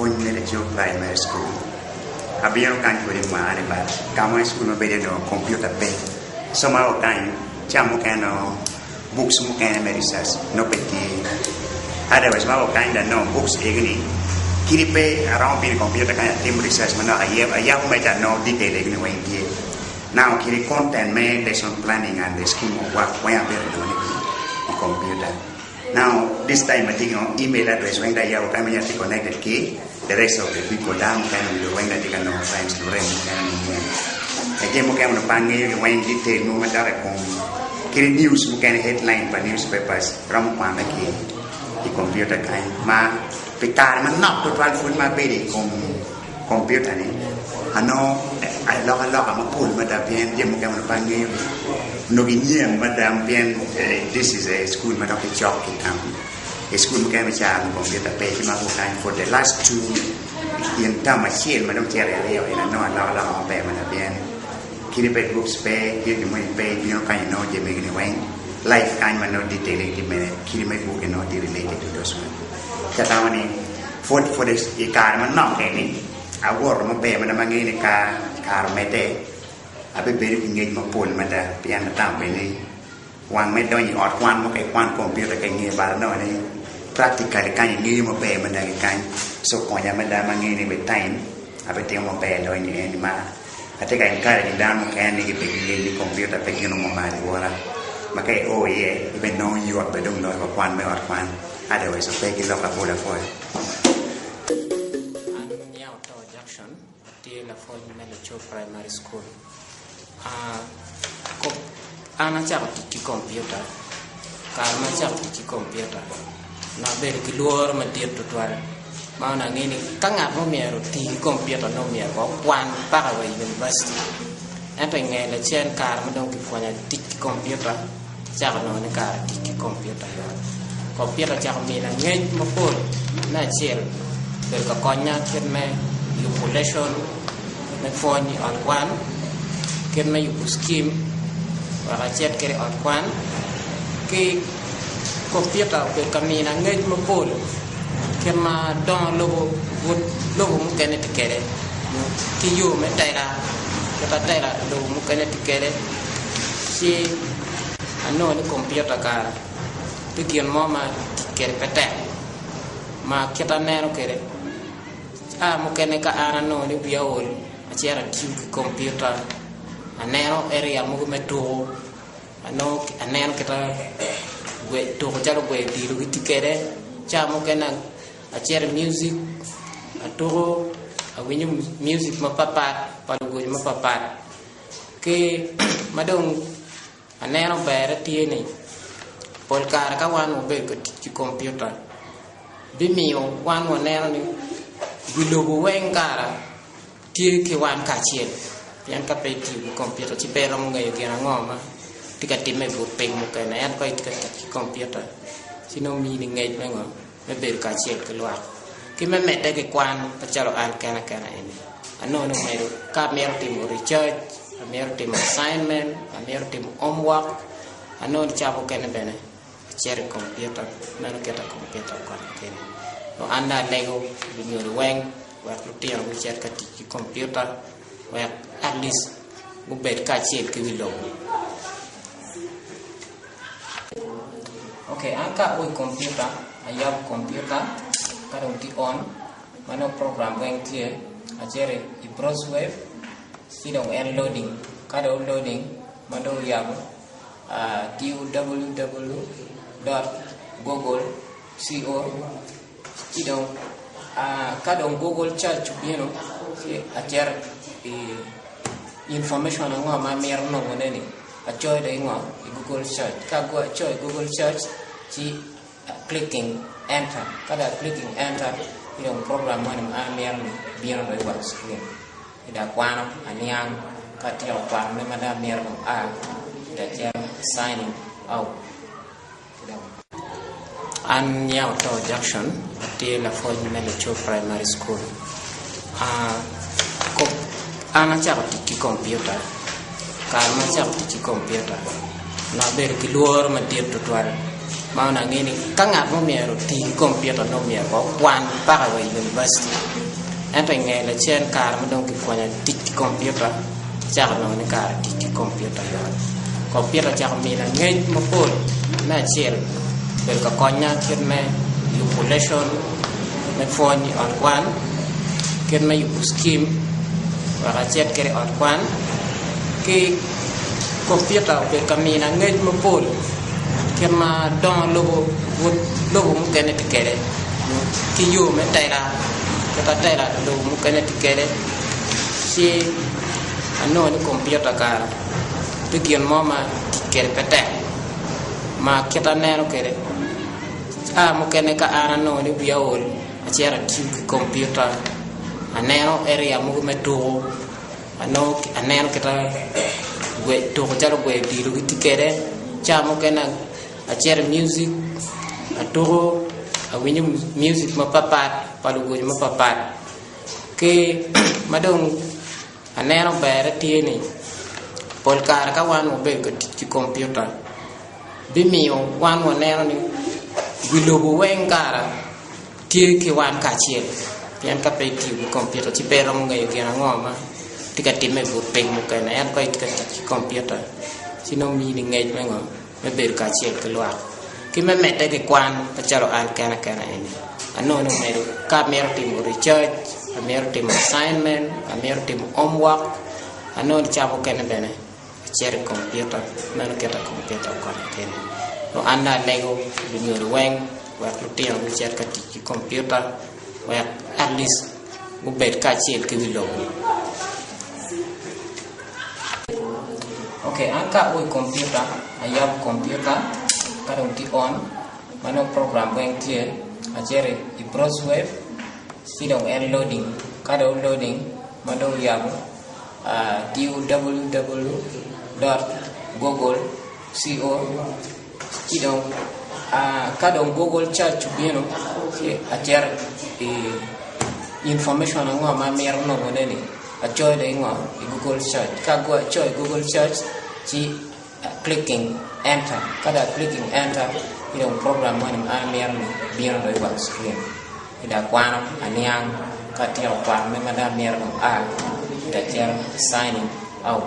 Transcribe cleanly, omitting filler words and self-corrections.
Lapwony me Lacuk Primary School. Abino kany pwod i mwaka ni but ka ma i cukul ma abedo iye onongo kompiuta pe. So ma wa kany ca mukene nongo books mukene me research nongo pe tye. Otherwise ma wa kany dong anongo books egi ni kadi pe aromo bino i kompiuta kany atim research manok ayabo mere ci anongo detail egi ni weng tye. Now kadi content me lesson planning and the scheme of work weng abedo nongo ni i kompiuta. Now this time atye ki email address weng dong ayabo kany ma nyo atye connected ki the rest of the people dano mukene wi lobo weng dong atye ka nongo friends lurem mukene manyen jami mukene onongo pe angeyo gi weng detail mogo madok i kom kadi news mukene headline pa news papers romo kwane ki i computer kany ma pi kare manok tutwal pud ma abedo i kom computer ni anongo alokaloka mapol mada pien jami mukene onongo pe angeyo gi onongo ginyen mada pien this is a school ma dok gicok ki town i school mukene me caro computer pe ci mako kany for the last two in term acel ma dong cito i aryo eni anongo alokaloka maber mada pien kadi bed books pe kadi gin moni pe ibino kany inongo jami megi ni weng life kany ma nongo detail tye mene kadi me book nongo tye related to those one ci atamo ni Pwod pwod i kare manok eni, awoto maber mada ma angeyo ni ka kare omedde, abibedo ki ngec mapol mada pien atamo bene ni wang me donyo i ot kwan mo ka ikwan kompiuta ka ingeyo bal anongo ni practically kany ingeyo maber mada ki kany so konya mada ma angeyo ni with time abitimo maber loyo ni eni ma atye ka encouraging dano mukene ni gibed ki ngec ni kompiuta pe gin mo ma aliwora ma ka io iye ibinongo yot bene dong loyo wa kwan me ot kwan. Otherwise ope ki lok apol apoya. An Nyao Too Jackson, atye lapwony me Lucu Primary School. An acako tic ki kompiuta, kare ma acako tic ki kompiuta onongo abedo ki lworo madit tutwal ma onongo angeyo ni ka ngat mo myero oti ki kompiuta nongo myero kong okwan paka wa i univaciti ento i nge lacen kare ma dong kipwonya tic ki kompiuta Acako nongo ni kare tic ki kompiuta yot. Kompiuta ocako mina ngec mapol. Me acel, obedo ka konya kit me yubo lecon me pwony i ot kwan, kit me yubo ckim wek acit kwede i ot kwan, ki kompiuta obedo ka mina ngec mapol kit ma dongo lobo but lobo mukene tye kwede nyo ki yo me tela kit ma tela lobo mukene tye kwede. Ci anongo ni kompiuta kara tye gin mo ma tic kwede pe tek ma kit aneno kwede ca mukene ka an anongo ni wiya ool acito atiyo ki kompiuta aneno area mogo me tuko aneno kit tuko calo gweyo odilo gitye kwede ca mukene acito i music atuko awinyo music mapatpat pa lugoco mapatpat. Ki ma dong aneno berre tye ni pol kare ka wan wabedo ka tic ki kompiuta bimiyo wan waneno ni wi lobo weng kara tye ki wan kacel pien ka pe itiyo ki kompiuta ci pe iromo ngeyo gin ango ma tye ka timme i but piny mukene ento ka itye ka tic ki kompiuta ci nongo mini ngec me ngo me bedo kacel ki lwak ki me medde ki kwan macalo an kena kena eni. Anongo ni omedo ka amito timo research, amito timo assignment, amito timo homework, anongo ni cawa mukene bene acito i kompiuta meno kit ma kompiuta okonya kwede. Dong an dong alego lunyodo weng wek lutino gucit ka tic ki kompiuta wek at least gubed kacel ki wi lobo. Ok, an ka ao i kompiuta, ayabo kompiuta ka dong tye on ma nongo program weng tye, acito i browse web ci dong en loading, ka dong loading ma dong oyabo tiyo www dot google co ci dong ka dong google search obino ci acito i information ango ma amito nongone ni. Acoyo dong i ngo? I Google search. Ka acoyo i Google search ci a clicking enter. Ka dong a clicking enter ci dong program moni ma an amito ni bino dong i wang screen. Ci dong akwano aniang ka atyeko kwanone ma dong amito dong a ci dong acito signing out. Ci dong. An Nyao Too Jackson atye lapwony me Lucu Primary School. An acako tic ki kompiuta kare ma acako tic ki kompiuta onongo abedo ki lworo madit tutwal. Ma onongo angeyo ni ka ngat mo myero oti ki kompiuta nongo myero kong okwan paka wa i univaciti. Ento i nge lacen kare ma dong kipwonya tic ki kompiuta, acako nongo ni kare tic ki kompiuta yot. Kompiuta ocako mina ngec mapol. Me acel, obedo ka konya kit me yubo lecon me pwony i ot kwan, kit me yubo ckim wek acit kwede i ot kwan, ki kompiuta obedo ka mina ngec mapol kit ma dongo lobo but lobo mukene tye kwede ki yo me tela kit ma tela lobo mukene tye kwede ci anongo ni kompiuta kara tye gin mo ma tic kwede pe tek ma kit aneno kwede ca mukene ka an anongo ni wiya ool acito atiyo ki kompiuta aneno area mogo me tuko Anongo aneno kit ma tuko calo gweyo odilo gitye kwede ca mukene acito i mugic atuko awinyo mugic mapatpat pa lugoco mapatpat ki ma dong aneno berre tye ni pol kare ka wan wabedo ka tic ki kompiuta bimiyo wan waneno ni wi lobo weng kara Tye ki wan kacel, pien ka pe itiyo ki kompiuta ci pe iromo ngeyo gin ango ma tye ka timme i but piny mukene. Ento ka itye ka tic ki kompiuta ci nongo mini ngec me ngo? Me bedo kacel ki lwak. Ki me medde ki kwan macalo an kena kena eni, anongo ni omedo ka amito timo research, amito timo assignment, amito timo homework, anongo ni ca mukene bene Acito i kompiuta, meno kit ma kompiuta okonya kwede. Dong an dong alego lunyodo weng wek lutino gucit ka tic ki kompiuta wek at least gubed kacel ki wi lobo. Ok, an ka ao i kompiuta, ayabo kompiuta ka dong tye on ma nongo program weng tye, acito i browse web ci dong en loading, ka dong loading ma dong oyabo www dot google co ci dong ka dong google search obino ci acito i information ango ma amito nongo ne ni acoyo dong ingo i google search ka acoyo i google search ci a clicking enter ka dong a clicking enter ci dong program moni ma an amito ni bino dong i wang screen ci dong akwano aniang ka atyeko kwanone ma dong amito dong aa ci dong acito signing out.